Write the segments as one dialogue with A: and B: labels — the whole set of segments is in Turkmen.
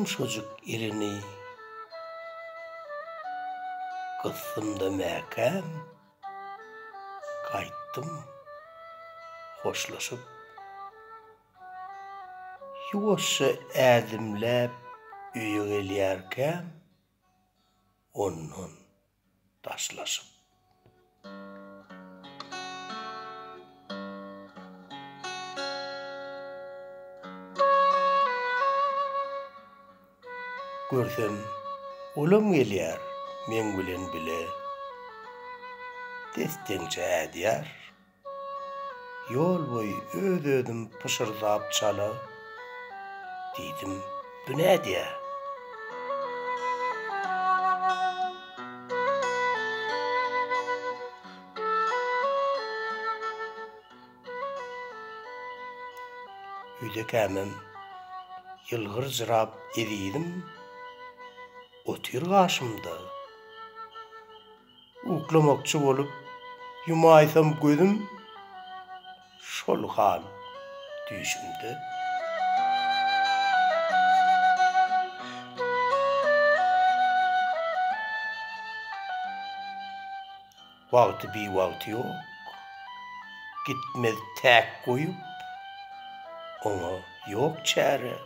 A: Ýumşajyk elini gysdym-da mäkäm, gaýtdym hoşlaşyp. Ýuwaşja ädimläp öýe gelýärkäm, ondan daşlaşyp. Görsem, olam gelýär meň bilen bile, des-deňje ädýär. Ýol boýy öz-özüm pyşyrdap çala, diýdim, Bu nädýä? Öýdekämem ýylgyrjyrap ezizim otyr gaşymda. Uklamakçy bolup ýumaýsam gözüm, şol hal düýşümde. Wagty biwagty ýok, gitmez täk goýup, oňa ýok çäre.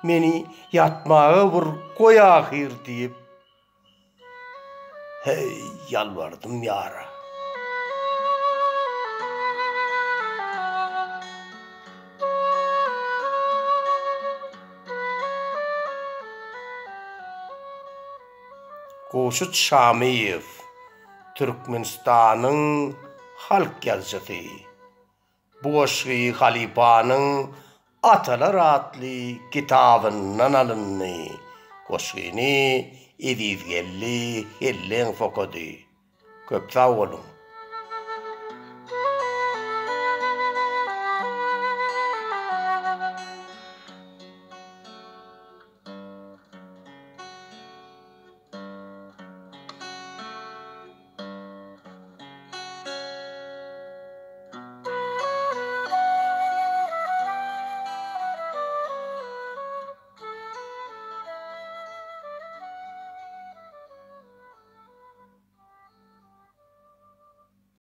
A: Meni ýatmaga bir goý ahyr diýip, Heý, ýalbardym ýara. Gowşut Şamyýew, Türkmenistanyň halk ýazyjysy. Bu goşgy halypanyň Atalar atly kitabyndan alyndy. Goşgyny Ezizgeldi Helleňow okady. Köp sag boluň!